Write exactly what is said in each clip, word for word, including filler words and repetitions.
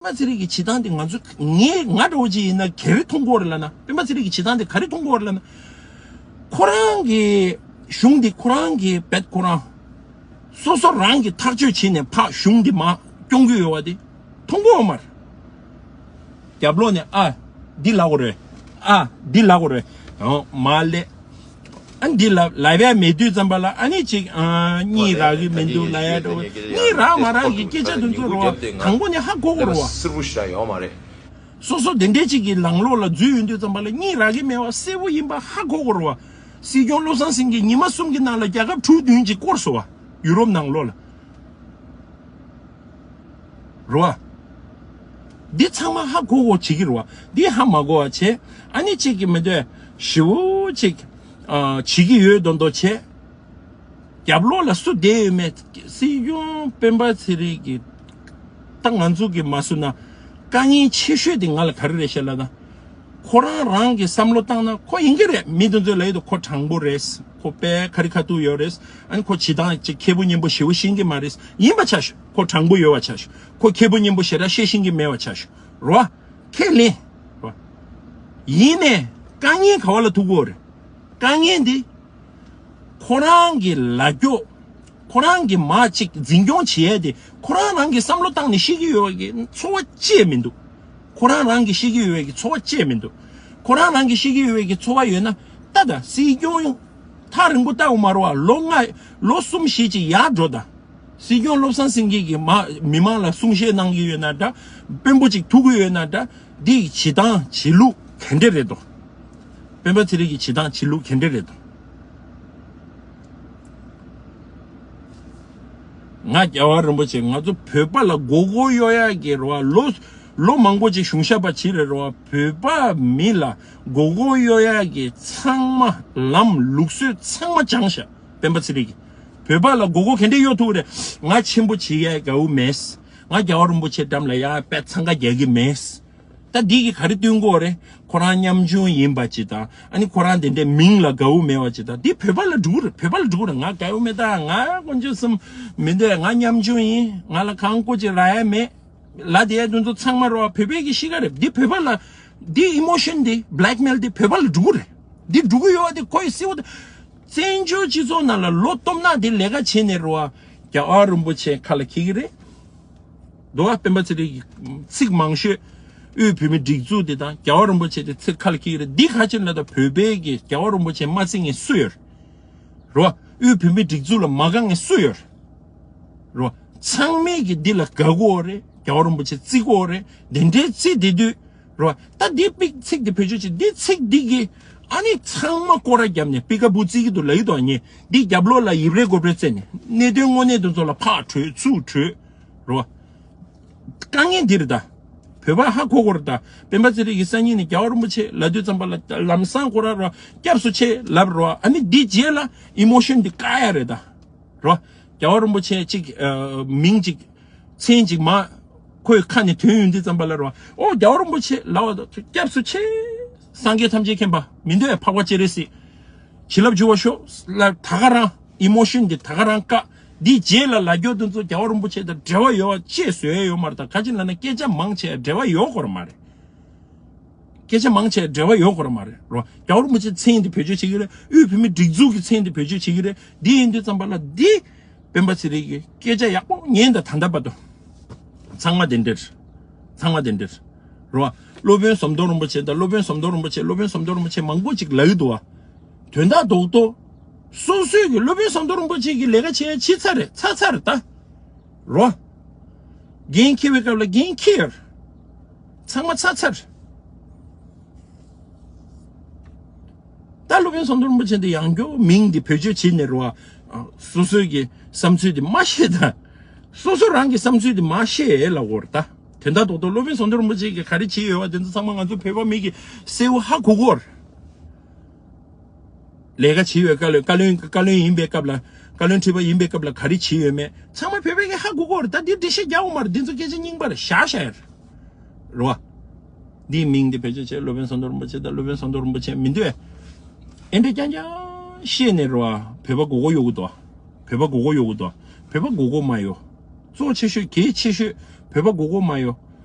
པ་ཚེ་རིང་གི་བྱེད་སྟངས་དེ་ང་ཚོ་ངས་ང་འདྲ་བོ་ཅིག་ཡིན་ན་ག་རེ་མཐོང་གི་ཡོད་རེད་ལབ་ན། སྤེན་པ་ཚེ་རིང་གི་བྱེད་སྟངས་དེ་ག་རེ་མཐོང་གི་ཡོད་རེད་ལབ་ན། ཁོ་རང་གི་གཞུང་འདི་ཁོ་རང་གི་བེད་ཁོ་རང་སོ་སོ་རང་གི་ཐག་གཅོད་བྱས་ནས་ཕར་གཞུང་འདི་མར་སྐྱོང་གི་ཡོད་པ་དེ་མཐོང་གི་ཡོད་མ་རེད། རྒྱབ་ལོགས་ནས་ཨ་འདི་ལབ་དགོས་རེད། ཨ་འདི་ལབ་དགོས་རེད། ཡང་མར་སླེབས། ཨ་འདི་ལབ་ལབ་ཡ་མེད་དུས་ཙམ་པ་ལ་ཨ་ནི་ཅིག་ཨ་གཉིད་རག་གི་མི་འདུག་ལབ་ཡ་འདྲ་བོ། གཉིད་རག་མ་རག་གི་སྐད་ཆ་དེ་ཚོ་རེད་བ། དང་པོ་ནས་ཧ་གོ་དགོས་རེད་བ། སོ་སོ་དེ་འདྲའི་ཅིག་གི་ལམ་ལོག་ལ་འཛུལ་ཡོང་དུས་ཙམ་པ་ལ་གཉིད་རག་གི་མེད་པ་གསལ་པོ་ཡིན་པ་ཧ་གོ་དགོས་རེད་བ། སྲིད་སྐྱོང་བློ་བཟང་སེང་གེ་ཉི་མ་གསུམ་གྱི་ནང་ལ་རྒྱལ་ཁབ་དྲུག་བདུན་ཅིག་བསྐོར་སོང་བ། ཡུ་རོབ་ནང་ལོགས་ལ། རེད་བ། འདི་ཚང་མ་ཧ་གོ་གོ་བྱེད་ཀྱི་རེད་བ། འདི་ཧ་མ་གོ་བ་བྱས། ཨ་ནི་གཅིག་གི་མི་འདོད་ཞེ་པོ་ཅིག་ཨ་བྱེད་ཀྱི་ཡོད་མདོག་མདོག་བྱས། རྒྱབ་ལོགས་ལ་སུ་བསྡད་ཡོད་མེད། སྲིད་སྐྱོང་སྤེན་པ་ཚེ་རིང་གི་ད་ང་ཚོ་གི་མ་སུ་ན་དཀའ་ངལ་ཆེ་ཤོས་དེ་ང་ལ་ག་རེ་རེད་ཤག་ལབ་ན། ཁོ་རང་རང་གི་བསམ་བློ་བཏང་ན་ཁོ་ཡིན་གྱི་རེད། མི་དེ་ཚོས་ལབ་ཡོད་དོ། ཁོ་དྲང་པོ་རེད། ཁོ་དཔེ་ཁ་རི་ཁ་ཐུག་ཡོད་རེད། ཨ་ནི་ཁོ་བྱེད་སྟངས་ཅིག་ཁེ་པོ་སྙན་པོ་ཞེ་པོ་ཤེས་ཀྱི་མ་རེད། ཡིན་པ་ཆ་ཞུ། ཁོ་དྲང་པོ་ཡོད་པ་ཆ་ཞུ། ཁོ་ཁེ་པོ་སྙན་པོ་ཞེ་དྲག་བཤད་ཤེས་ཀྱི་མེད་པ་ཆ་ཞུ། རེད་བ། ཁས་ལེན། རེད་བ། ཡིན་ནའི་དཀའ་ངལ་ག་བ་ལ་ཐུག་གི་ཡོད་རེད། དཀའ་ངལ་འདི་ཁོ་རང་གི་ལ་རྒྱོ། ཁོ་རང་གི་མ་གཅིག་འཛིན་སྐྱོང་བྱེད་ཡས་དེ་ཁོ་རང་རང་གི་བསམ་བློ་བཏང་ནས་ཤེས་ཀྱི་ཡོད་པ་གི་ཚོར་བ་ཅི་ཡང་མི་འདུག་ཁོ་རང་རང་གི་ཤེས་ཀྱི་ཡོད་པ་གི་ཚོར་བ་ཅི་ཡང་མི་འདུག་ཁོ་རང་རང་གི་ཤེས་ཀྱི་ཡོད་པ་གི་ཚོར་བ་ཡོད་ན་ད་ད་སྲིད་སྐྱོང་ཐག་རིང་པོ་ལྟ་དགོས་མ་རེད་བ། ལོ་ལྔ་ལོ་གསུམ་བཞི་ཅིག་ཡར་འགྲོ་ད། སྲིད་སྐྱོང་བློ་བཟང་སེང་གེ་གི་མ་མི་མང་ལ་གསུང་བཤད་གནང་གི་ཡོད་ན་འདྲ། དཔོན་པོ་ཅིག་ཐུག་གི་ཡོད་ན་འདྲ། འདི་ཡི་བྱེད་སྟངས་བྱེད་ལུགས་ག་འདྲ་རེད་དོ། སྤེན་པ་ཚེ་རིང་གི་བྱེད་སྟངས་བྱེད་ལུགས་ག་འདྲ་རེད་དོ། ང་རྒྱལ་བ་རིན་པོ་ཆེ་ང་ཚོ་བོད་པ་ལ་མགོ་སྐོར་གཡོག་ཡག་གི་རེད་བ། ལོ་ལོ་མང་པོ་ཅིག་གཞུང་ཞབས་པ་བྱས་རེད་རེད་བ། བོད་པ་མི་ལ་མགོ་སྐོར་གཡོག་ཡག་གི་ཚང་མ་ལམ་ལུགས་སྲོལ་ཚང་མ་སྦྱངས་ཤག་སྤེན་པ་ཚེ་རིང་གིས། བོད་པ་ལ་མགོ་སྐོར་ག་འདྲ་གཡོག་ཐུབ་རེད། ང་ཆེན་པོ་བྱེད་ཡག་དགའ་བོ་མེད། ང་རྒྱལ་བ་རིན་པོ་ཆེ་འགྲམ་ལ་ཡར་དཔེ་འཚང་ཁ་རྒྱག་གི་མེད། ད་འདི་གིས་ག་རེ་སྟོན་གྱི་ཡོད་རེད། ཁོ་རང་ཉམ་ཆུང་ཡིན་པ་ཅིག་དང་། ཨ་ནི་ཁོ་རང་དེ་འདྲའི་མིང་ལ་དགའ་བོ་མེད་པ་ཅིག་དང་། འདི་བོད་པ་ལ་འགྲིག་གི་རེད། བོད་པ་ལ་འགྲིག་གི་རེད། ང་དགའ་བོ་མེད། ད་ང་དཀོན་མཆོག་གསུམ་མི་འདོད། ང་ཉམ་ཆུང་ཡིན། ང་ལ་གང་བཀོལ་ཅིག་རག་ཡ་མེད། ལ་དེ་ཡ་དེ་ཚོ་ཚང་མ་རོ་བོད་པའི་གི་གཤིས་ཀ་རེད། འདི་བོད་པ་ལ་འདི་ཨི་མོ་ཤན་འདི་བྷི་ལེག་མེལ་འདི་བོད་པ་ལ་འགྲིག་གི་རེད། འདི་འགྲིག་གི་ཡོད་པ་དེ་ཁོ་ཡི་གསལ་བོ་དང་། བཙན་བྱོལ་སྤྱི་ཚོགས་ནང་ལ་ལོ་སྟོབས་ན་འདི་ལས་ཀ་བྱས་ནས་རོ་བ་རྒྱལ་བ་རིན་པོ་ཆེ་ཁ་ལ་འཁྱེར་གི་རེད། འདུག་བ། སྤེན་པ་ཚེ་རིང་གི་ཚིག་མང་ཤོས་དབུས་བོད་མིའི་སྒྲིག་འཛུགས་འདི་དང་རྒྱལ་བ་རིན་པོ་ཆེ་དེ་ཚིག་ཁ་ལ་འཁྱེར་གི་རེད། འདི་ག་ཅིག་ལ་ད་བོད་པའི་གི་རྒྱལ་བ་རིན་པོ་ཆེ་མ་བརྩི་མཁན་སུ་ཡོད་རེད། རོ་བ། དབུས་བོད་མིའི་སྒྲིག་འཛུགས་ལ་མ་དགའ་མཁན་སུ་ཡོད་རེད། རོ། ཚང་མས་ཀྱི་འདི་ལ་དགའ་གོ་རེད། རྒྱལ་བ་རིན་པོ་ཆེ་བརྩི་གོ་རེད། དེ་འདྲའི་བརྩི་བསྡད་དུས། རོ། ད་འདི་པིག་ཚིག་འདི་བེད་སྤྱོད་བྱེད། འདི་ཚིག་འདི་གི་ཨ་ནི་ཚང་མ་སྐོར་ར་བརྒྱབ་ནས་པི་ཀ་བུ་བརྩི་གི་འདུག་ལབ་ཀྱི་འདུག་ཨ་ནི་འདི་རྒྱབ་ལོགས་ལ་ཡིབ་རེ་གོབ་རེ་བརྩེ་ནས་གནད་དོན་དངོས་གནས་དེ་ཚོ་ལ་ཕར་བྲོས་ཚུར་བྲོས། རོ། དཀའ་ངལ་འདི་རེད་ད། བོད་པ་ཧ་གོ་གོ་རེད་ད། སྤེན་པ་ཚེ་རིང་གི་སང་ཉིན་ནས་རྒྱལ་བ་རིན་པོ་ཆེ་ལབ་དུས་ཙམ་པ་ལ་ལམ་སང་ཁོ་ར་རོ་སྐྱབས་སུ་མཆི་ལབ་རོ། ཨ་ནི་འདི་རྗེས་ལ་ཨི་མོ་ཤན་འདི་བཀག་ཡ་རེད་ད། རོ། རྒྱལ་བ་རིན་པོ་ཆེ་གཅིག་ཨ་མིང་གཅིག་མཚན་གཅིག་མ་ཁོའི་ཁ་ནས་ཐོན་ཡོང་དུས་ཙམ་པ་ལ་རོ། ཨོ་རྒྱལ་བ་རིན་པོ་ཆེ་ལབ་པ་དང་སྐྱབས་སུ་མཆི། སངས་རྒྱས་ཐམས་ཅད་མཁྱེན་པ་མི་འདོད་འཕགས་པ་སྤྱན་རས་གཟིགས། བྱིན་རླབས་འཇུག་པར་ཤོག་ལབ། ད་ག་རང་ཨི་མོ་ཤན་འདི་ད་ག་རང་བཀག་འདི་རྗེས་ལ་ལབ་རྒྱུ་དེ་ཚོ་རྒྱལ་བ་རིན་པོ་ཆེ་དང་འབྲེལ་བ་ཡོད་པ་ཅེས་བཟོ་ཡ་ཡོད་མ་རེད་ད། ག་ཅི་ལབ་ན་སྐད་ཆ་མང་ཆེ་འབྲེལ་བ་ཡོད་དགོས་ར་མ་རེད། སྐད་ཆ་མང་ཆེ་འབྲེལ་བ་ཡོད་དགོས་ར་མ་རེད་རོ། རྒྱལ་བ་རིན་པོ་ཆེ་མཚན་དེ་བེད་སྤྱོད་བྱེད་ཀྱི་རེད། དབུས་བོད་མིའི་སྒྲིག་འཛུགས་ཀྱི་མཚན་དེ་བེད་སྤྱོད་བྱེད་ཀྱི་རེད། འདི་ཡིན་དུས་ཙམ་པ་ལ་འདི་སྤེན་པ་ཚེ་རིང་གི་སྐད་ཆ་ཡག་པོ་ཉན་དང་། ད་ལྟ་བར་དུ་ཚང་མ་དེ་འདྲ་རེད། ཚང་མ་དེ་འདྲ་རེད་རོ། སློབ་དཔོན་ཟམ་གདོང་རིན་པོ་ཆེ་དང་སློབ་དཔོན་ཟམ་གདོང་རིན་པོ་ཆེ་སློབ་དཔོན་ཟམ་གདོང་རིན་པོ་ཆེ་མང་པོ་ཅིག་ལབ་ཀྱི་འདུག་བ། དོན་དག་རྡོག་རྡོག་སོ་སོས་ཀྱི་སློབ་དཔོན་ཟམ་གདོང་རིན་པོ་ཆེ་གི་ལས་ཀ་བྱེད་ཡ་བྱེད་ཚར་རེད། ཚར་ཚར་རེད་ད། རོ། འགན་འཁྱེར་བའི་སྐབས་ལ་འགན་འཁྱེར་ཡོད། ཚང་མ་ཚར་ཚར། ད་སློབ་དཔོན་ཟམ་གདོང་རིན་པོ་ཆེ་འདི་ཡང་སྐྱར་མིང་འདི་བེད་སྤྱོད་བྱེད་ནས་རོ། སོ་སོའི་གི་བསམ་ཚུལ་འདི་མ་བཤད་ད། སོ་སོ་རང་གི་བསམ་ཚུལ་འདི་མ་བཤད་ལབ་དགོས་རེད་ད། དོན་དག་རྡོག་རྡོག་སློབ་དཔོན་ཟམ་གདོང་རིན་པོ་ཆེ་གིས་ག་རེ་བྱས་ཡོད་པ་དེ་ཚོ་ཚང་མ་ང་ཚོ་བོད་པ་མི་གི་གསལ་བོ་ཧ་གོ་གོ་རེད། ལས་ཀ་བྱེད་ཡོད་སྐབས་ལ་བཀའ་བློན་བཀའ་བློན་ཡིན་པའི་སྐབས་ལ་བཀའ་བློན་ཁྲི་པ་ཡིན་པའི་སྐབས་ལ་ག་རེ་བྱེད་ཡོད་མེད་ཚང་མ་བོད་པའི་གི་ཧ་གོ་གོ་རེད་ད། འདི་འགྲེལ་བཤད་རྒྱག་དགོས་མ་རེད། འདི་ཚོ་སྐད་ཆ་རྙིང་པ་རེད། བཞག་བཞག་ཡ་རེད། རེད་བ། འདིའི་མིང་འདི་བེད་སྤྱོད་བྱས། སློབ་དཔོན་ཟམ་གདོང་རིན་པོ་ཆེ་དང་སློབ་དཔོན་ཟམ་གདོང་རིན་པོ་ཆེ་མི་འདོད། ཨེ་འདྲ་རྐྱང་རྐྱང་བཤད་ནས་རེད་བ། བོད་པ་མགོ་སྐོར་གཡོག་གི་འདུག་བ། བོད་པ་མགོ་སྐོར་གཡོག་གི་འདུག་བ། བོད་པ་མགོ་སྐོར་མ་གཡོག་གཙོ་ཆེ་ཤོས་གལ་ཆེ་ཤོས་བོད་པ་མགོ་སྐོར་མ་གཡོག་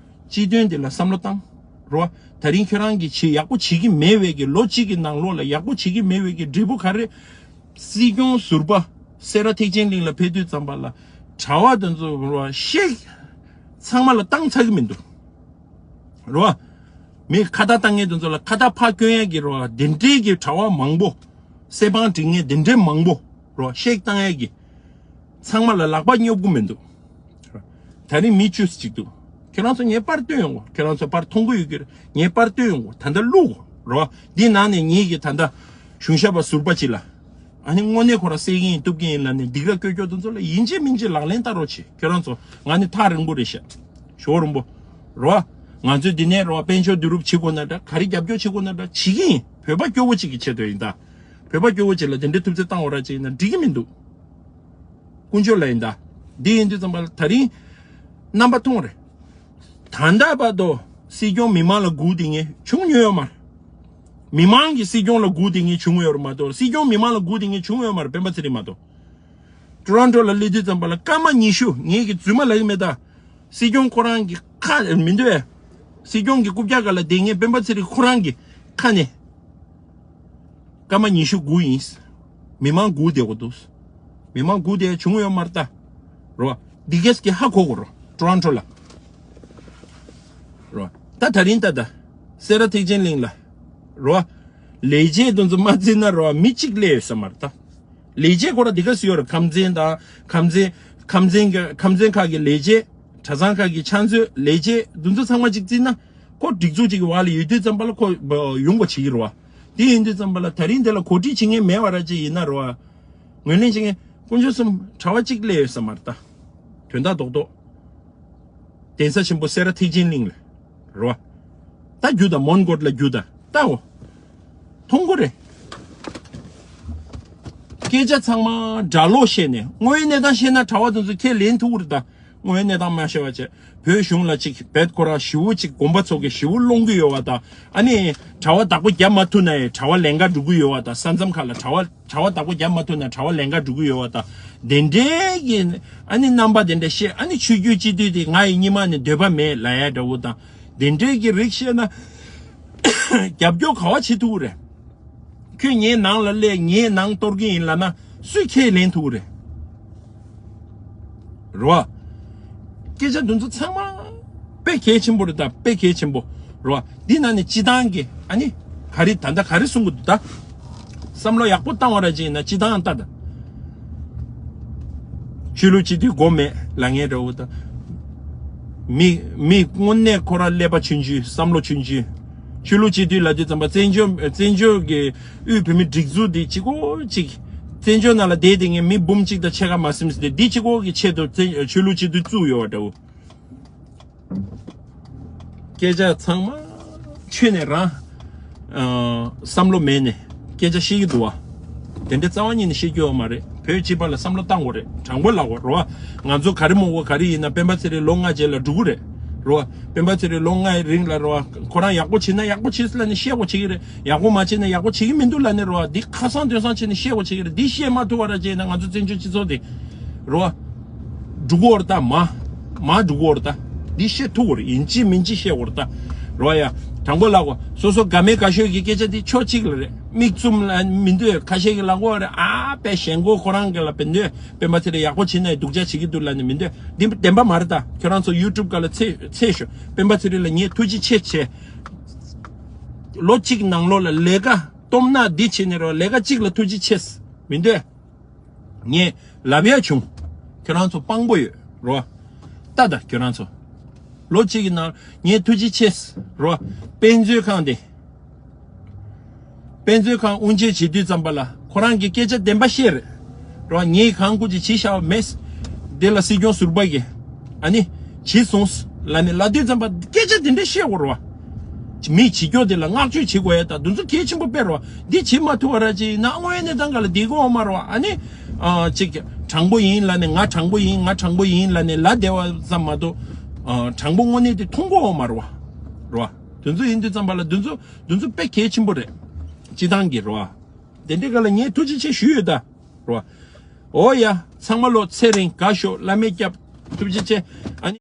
སྤྱི་དོན་དེ་ལ་བསམ་བློ་བཏང་། རོ། ད་རིང་ཁྱོད་རང་གིས་བྱེད་ཡག་པོ་བྱེད་ཀྱི་མེད་པའི་གི་ལོ་གཅིག་གི་ནང་ལོགས་ལ་ཡག་པོ་བྱེད་ཀྱི་མེད་པའི་གི་འབྲས་བུ་ག་རེ། སྲིད་སྐྱོང་ཟུར་པ་སེ་ར་ཐེག་ཆེན་གླིང་ལ་ཕེབས་དུས་ཙམ་པ་ལ་གྲྭ་པ་དེ་ཚོ་རོ་ཤེག་ཚང་མ་ལ་བཏང་ཚར་གི་མི་འདུག་རོ། མི་ཁ་བརྡ་བཏང་མཁན་དེ་ཚོ་ལ་ཁ་བརྡ་ཕར་སྐྱོན་ཡག་གི་རོ་དེ་འདྲའི་གི་གྲྭ་པ་མང་པོ། སེ་བང་སྒྲིག་མཁན་དེ་འདྲའི་མང་པོ་རོ་ཤེག་བཏང་ཡག་གི་ཚང་མ་ལ་ལག་པ་སྙོབ་གི་མི་འདུག་ད་རིང་མི་བཅུ་ཙམ་ཅིག་འདུག་ཁྱེད་རང་ཚོ་ངའི་པར་སྟོན་ཡོང་གོ། ཁྱེད་རང་ཚོ་པར་མཐོང་གི་ཡོད་ཀྱི་རེད། ངའི་པར་སྟོན་ཡོང་གོ། ད་ལྟ་བླུག་གོ་རོ། འདི་ནང་ནས་ངེད་ཀྱི་ད་ལྟ་གཞུང་ཞབས་པ་ཟུར་པ་ཅིག་ལ། ཨ་ནི་དངོས་གནས་ཁོ་རང་བསད་ཀྱི་ཡིན་གཏུབ་ཀྱི་ཡིན་ལབ་ནས་སྡིགས་ར་སྐྱོ་སྐྱོ་དེ་ཚོ་ལ་ཡིན་གཅིག་མིན་གཅིག་ལག་ལེན་བསྟར་རོགས་བྱེད། ཁྱེད་རང་ཚོ་ང་ནི་ཐག་རིང་པོ་རེད་ཤག་ཞོ་རིང་པོ། རོ། ང་ཚོས་འདི་ནས་རོ་དཔལ་འབྱོར་བསྡུ་རུབ་བྱེད་དགོས་ན་འདྲ། ག་རེ་རྒྱབ་སྐྱོར་བྱེད་དགོས་ན་འདྲ་བྱེད་ཀྱི་ཡིན། བོད་པ་སྐྱོ་བོ་ཅིག་གི་ཆེད་དུ་ཡིན་ད། བོད་པ་སྐྱོ་བོ་ཅིག་ལ་དེ་འདྲའི་ཐུབ་ཚོད་བཏང་བ་ར་ཅིག་ཡིན་ན་འགྲིག་གི་མི་འདུག་དཀོན་མཆོག་ལ་ཡིན་ད། འདི་ཡིན་དུས་ཙམ་པ་ལ་ད་རིང་རྣམ་པ་མཐོང་རེད། ད་ལྟ་བར་དུ་སྲིད་སྐྱོང་མི་མང་ལ་སྒུག་བསྡད་མཁན་བྱུང་མྱོང་ཡོད་མ་རེད། མི་མང་གིས་སྲིད་སྐྱོང་ལ་སྒུག་བསྡད་མཁན་བྱུང་ཡོད་རེད་མ་གཏོགས། སྲིད་སྐྱོང་མི་མང་ལ་སྒུག་བསྡད་མཁན་བྱུང་ཡོད་མ་རེད། སྤེན་པ་ཚེ་རིང་མ་གཏོགས། ཊོ་རོན་ཊོ་ལ་སླེབས་དུས་ཙམ་པ་ལ་སྐར་མ་ཉི་ཤུ། ངེད་ཀྱི་རྫུན་མ་ལབ་ཀྱི་མེད་ད། སྲིད་སྐྱོང་ཁོ་རང་གི་ཁ་མི་འདུག་བས། སྲིད་སྐྱོང་གི་རྐུབ་བཀྱག་སྒང་ལ་བསྡད་མཁན་སྤེན་པ་ཚེ་རིང་ཁོ་རང་གི་ཁ་ནས། སྐར་མ་ཉི་ཤུ་སྒུག་ཡིན། མི་མང་སྒུག་བསྡད་དགོས་འདུག་མི་མང་སྒུག་བསྡད་བྱུང་ཡོད་མ་རེད་ད། རོ། འདི་གས་ཀྱི་ཧ་གོ་དགོས་རོ། ཊོ་རོན་ཊོ་ལ། རོ། ད་ད་རིང་ད་ད། སེ་ར་ཐེག་ཆེན་གླིང་ལ། རོ། ལས་བྱེད་དེ་ཚོ་མ་བརྩིས་ན་རོ་མི་གཅིག་སླེབས་ཡོད་ས་མ་རེད་ད། ལས་བྱེད་ཁོ་ར་འདི་ག་སུ་ཡོད་རེད། ཁམས་ཚན་དང་ཁམས་ཚན། ཁམས་ཚན་གྱི་ཁམས་ཚན་ཁག་གི་ལས་བྱེད། གྲྭ་ཚང་ཁག་གི་ཕྱག་མཛོད་ལས་བྱེད་འདི་ཚོ་ཚང་མ་གཅིག་བརྩིས་ན། ཁོ་སྒྲིག་འཛུགས་གཅིག་གི་བར་ལ་ཡོད་དུས་ཙམ་པ་ལ་ཁོ་ཡོང་དགོས་བྱེད་ཀྱི་རེད་བ། དེ་ཡིན་དུས་ཙམ་པ་ལ་ད་རིང་དེ་ལ་གོ་སྒྲིག་བྱེད་མཁན་མེད་པ་ར་ཅིག་ཡིན་ན་རེད་བ། ངོས་ལེན་བྱེད་མཁན་དཀོན་མཆོག་གསུམ་གྲྭ་པ་གཅིག་སླེབས་ཡོད་ས་མ་རེད་ད། དོན་དག་རྡོག་རྡོག་གདན་ས་ཆེན་པོ་སེ་ར་ཐེག་ཆེན་གླིང་ལ། རོ། ད་རྒྱུ་དང་མོན་གྷོ་ལ་རྒྱུ་དང་ལྟའོ། མཐོང་གི་རེད། སྐད་ཆ་ཚང་མ་སྒྲ་ལོག་བཤད་ནས་དངོས་ཡོད་གནས་སྟངས་བཤད་ན་གྲྭ་པ་དེ་ཚོ་ཁས་ལེན་ཐུབ་ཀྱི་རེད་ད། དངོས་ཡོད་གནས་སྟངས་མ་བཤད་པ་བྱས་བོད་གཞུང་ལ་ཅིག་བེད་ཁོ་རང་ཞི་བོ་ཅིག་དགོན་པ་ཚོ་གི་ཞི་བོ་སློང་གི་ཡོད་པ་དང་། ཨ་ནི་གྲྭ་པ་བདག་པོ་རྒྱབ་མ་ཐུབ་ན་ཡང་གྲྭ་པ་ལན་འགའ་འགྲོ་གི་ཡོད་པ་དང་། ས་མཚམས་ཁག་ལ་གྲྭ་པ་གྲྭ་པ་བདག་པོ་རྒྱབ་མ་ཐུབ་ན་གྲྭ་པ་ལན་འགའ་འགྲོ་གི་ཡོད་པ་དང་། དེ་འདྲའི་གི་ཨ་ནི་རྣམ་པ་དེ་འདྲ་བཤད། ཨ་ནི་ཆོས་བརྒྱུད་སྤྱི་འཐུས་དེ་ང་ཡི་སྙིང་མ་ནས་འདོད་པ་མེད་ལབ་ཡ་འདྲ་བོ་དང་། དེ་འདྲའི་གི་རིགས་བཤད་ན་རྒྱབ་སྐྱོར་ག་བ་བྱེད་ཐུབ་ཀྱི་རེད། ཁྱོད་ངའི་ནང་ལ་སླེབས། ངའི་ནང་གཏོར་གི་ཡིན་ལབ་ན་སུས་ཁས་ལེན་ཐུབ་ཀྱི་རེད། རེད་བ། སྐད་ཆ་འདི་ཚོ་ཚང་མ་དཔེ་གལ་ཆེན་པོ་རེད་ད། དཔེ་གལ་ཆེན་པོ་རེད་བ། འདི་ནང་ནས་སྤྱི་བཏང་གི་ཨ་ནི་ག་རེ་ད་ལྟ་ག་རེ་གསུང་གི་འདུག་ད། བསམ་བློ་ཡག་པོ་བཏང་བ་ར་ཅིག་ཡིན་ན་སྤྱི་བཏང་ལྟ་ད། ཆོས་ལུགས་སྤྱི་འཐུས་དགོས་མེད་ལབ་མཁན་འདྲ་བོ་ད། མི་མི་དངོས་གནས་ཁོ་རང་ཀླད་པ་ཆུང་ཆུང་བསམ་བློ་ཆུང་ཆུང་། ཆོས་ལུགས་སྤྱི་འཐུས་ལབ་དུས་ཙམ་པ་བཙན་བྱོལ་བཙན་བྱོལ་གྱི་དབུས་བོད་མིའི་སྒྲིག་འཛུགས་འདི་གཅིག་པོ་གཅིག་བཙན་བྱོལ་ནང་ལ་བསྡད་བསྡད་མཁན་མི་འབུམ་གཅིག་དང་ཕྱེད་ཀ་མ་ཟིན་ཟིན་ཏེ་འདི་གཅིག་པོ་གི་ཆེད་དུ་བཙན་ཆོས་ལུགས་སྤྱི་འཐུས་བཙུགས་ཡོད་པ་འདྲ་བོ། སྐད་ཆ་ཚང་མ་ཆོས་ནས་རང་ཨ་བསམ་བློ་མེད་ནས་སྐད་ཆ་བཤད་ཀྱི་འདུག་བ། དེ་འདྲ་རྩ་བ་ཉིད་ནས་བཤད་རྒྱུ་ཡོད་མ་རེད། བོད་སྤྱི་པ་ལ་བསམ་བློ་བཏང་དགོས་རེད། དྲང་པོ་ལབ་དགོས་རེད་བ། ང་ཚོ་ག་རེ་མོ་གོ་ག་རེ་ཡིན་ན་སྤེན་པ་ཚེ་རིང་ལོ་ལྔ་རྗེས་ལ་འགྲོ་གི་རེད། རེད་བ། སྤེན་པ་ཚེ་རིང་ལོ་ལྔའི་རིང་ལ་རེད་བ། ཁོ་རང་ཡག་པོ་བྱེད་ན་ཡག་པོ་བྱེད་ཟེར་ལབ་ནས་བཤད་དགོས་བྱེད་ཀྱི་རེད། ཡག་པོ་མ་བྱེད་ན་ཡག་པོ་བྱེད་ཀྱི་མི་འདུག་ལབ་ནས་རེད་བ། འདི་ཁ་སང་དོན་སང་བྱས་ནས་བཤད་དགོས་བྱེད་ཀྱི་རེད། འདི་བཤད་མ་ཐུབ་པ་ར་བྱས་ན་ང་ཚོ་བཙན་བྱོལ་སྤྱི་ཚོགས་འདི་རེད་བ། འགྲོ་གི་ཡོད་རེད་ད། མ་མ་འགྲོ་གི་ཡོད་རེད་ད། འདི་བཤད་ཐུབ་ཀྱི་རེད། ཡིན་གཅིག་མིན་གཅིག་བཤད་དགོས་རེད་ད། རེད་བ་ཡ། དྲང་པོ་ལབ་དགོས། སོ་སོ་དགའ་མེད་དགའ་ཤོས་ཀྱི་སྐད་ཆ་འདི་ཕྱོགས་གཅིག་ལ་རེད། མིག་བཙུམ་ལ་མི་འདོད། ཁ་ཤས་ཀྱིས་ལབ་ཀྱི་ཡོད་རེད། ཨ་དཔེ་ཞེན་ཁོག་ཁོ་རང་གི་ལ་བེད་འདོད། སྤེན་པ་ཚེ་རིང་ཡག་པོ་བྱེད་ན་སྡུག་ཅག་བྱེད་ཀྱི་འདུག་ལབ་ནས་མི་འདོད། འདི་བདེན་པ་མ་རེད་ད། ཁྱོད་རང་ཚོ་ཡུ་ཊུབ་སྒང་ལ་འཚོལ་འཚོལ་ཤོག་སྤེན་པ་ཚེ་རིང་ལ་ངས་ཐུགས་རྗེ་ཆེ་ཆེ། ལོ་གཅིག་ནང་ལོགས་ལ་ལས་ཀ་སྟོབས་ན་འདི་བྱས་ནས་རོ། ལས་ཀ་གཅིག་ལ་ཐུགས་རྗེ་ཆེ། མི་འདོད། ངས་ལབ་ཡ་བྱུང་། ཁྱོད་རང་ཚོ་དཔང་པོ་ཡོད་རོ། ལྟ་ད་ཁྱོད་རང་ཚོ། ལོ་གཅིག་གི་ནང་ངས་ཐུགས་རྗེ་ཆེ་རོ། དཔེ་མཛོད་ཁང་དེ། དཔེ་མཛོད་ཁང་དབུ་འབྱེད་བྱེད་དུས་ཙམ་པ་ལ་ཁོ་རང་གི་སྐད་ཆ་བདེན་པ་བཤད་རེད། རོ། ངས་གང་དགོས་ཀྱི་བྱས་བཞག་པ་མེད། དེ་ལ་སྲིད་སྐྱོང་ཟུར་པ་གིས་ཨ་ནི་བྱས་སོང་ལབ་ནས་ལབ་དུས་ཙམ་པ་སྐད་ཆ་དེ་འདྲ་བཤད་དགོས་རེད་བ། མི་བྱེད་རྒྱུ་དེ་ལ་བསྔགས་བརྗོད་བྱེད་དགོས་ཡ་ད་དེ་ཚོ་གལ་ཆེན་པོ་དཔེ་རེད་བ། འདི་བྱེད་མ་ཐུབ་པ་ར་ཅིག་ཡིན་ན་དངོས་གནས་ད་ག་ལ་བསྡད་ཀྱི་ཡོད་མ་རེད་བ། ཨ་ནི་ཨ་ཅིག་དྲང་པོ་ཡིན་ལབ་ནས་ང་དྲང་པོ་ཡིན་ང་དྲང་པོ་ཡིན་ལབ་ནས་ལབ་བསྡད་པ་ཙམ་མ་གཏོགས་ཨ་དྲང་པོ་དངོས་གནས་དེ་མཐོང་གི་ཡོད་མ་རེད་བ། རེད་བ། དེ་ཚོ་ཡིན་དུས་ཙམ་པ་ལ་དེ་ཚོ་དེ་ཚོ་དཔེ་གལ་ཆེན་པོ་རེད། སྤྱི་བཏང་གི་རེད་བ། དེ་འདྲའི་སྒང་ལ་ངས་ཐུགས་རྗེ་ཆེ་ཞུས་ཡོད་ད། རོ། ཨོ་ཡ། ཚང་མ་ལོ་ཚེ་རིང་དགའ་ཤོག་བླ་མས་སྐྱབས། ཐུགས་རྗེ་ཆེ། ཨ་ནི།